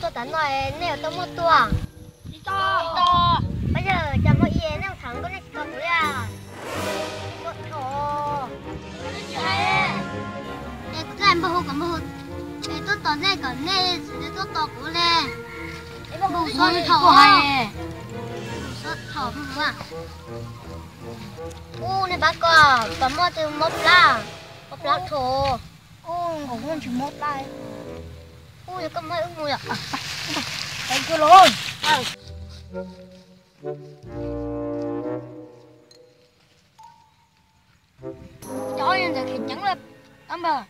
Tuaj tav no nej yuav tau muaj tuaj. Pab yawg, cas hmo ib nej tham nkauj nej tsis tham kuv li a? Tuaj tham. Es kuv twb hais npawg hu kom npawg hu, es tuaj tos nej kom nej tsis tuaj tos kuv li. Npawg hu txhob tham, txhob tham npawg hu. Ub, nej pab koj, pab muaj tus mob plab, mob plab rhuav. Ub, nkaus kuj tsis mob plab. Ub, yog koj muaj wb mus yom. Cov ntawd kheev ceev lawm, ab npawg.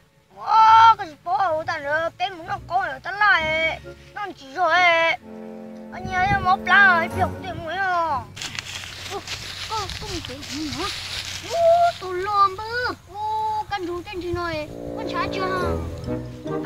Koj tsis paub, ua tas ntawd peb mus noj qaub lawm tab laj, noj tsis zog. Nyias yog mob plab ib pliag kuv thiaj mus os. Koj, koj mus tsev kuv mus. Ub, tus luag npawg, ub, kaj ntug tej ntsis no koj ntshav tsis. Ua,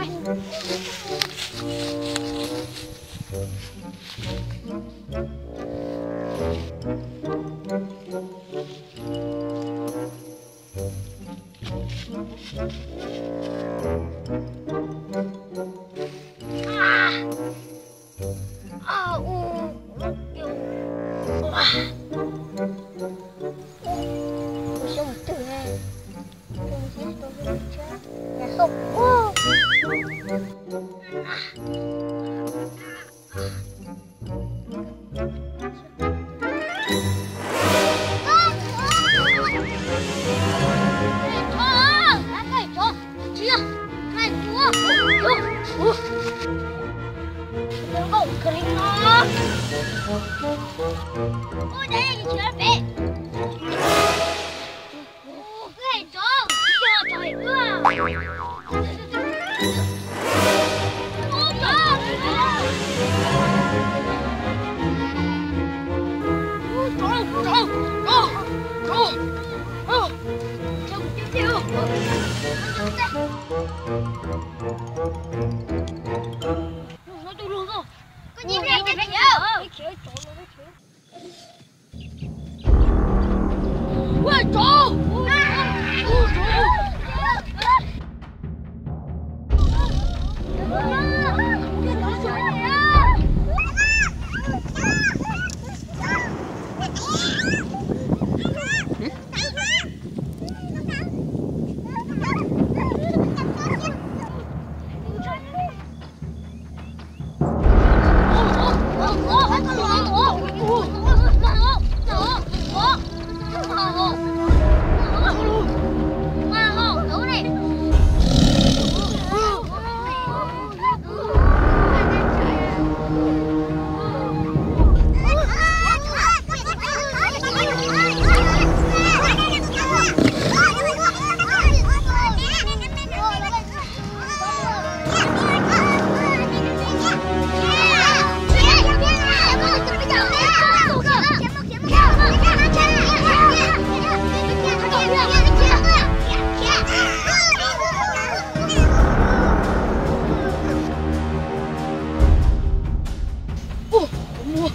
kuv muaj,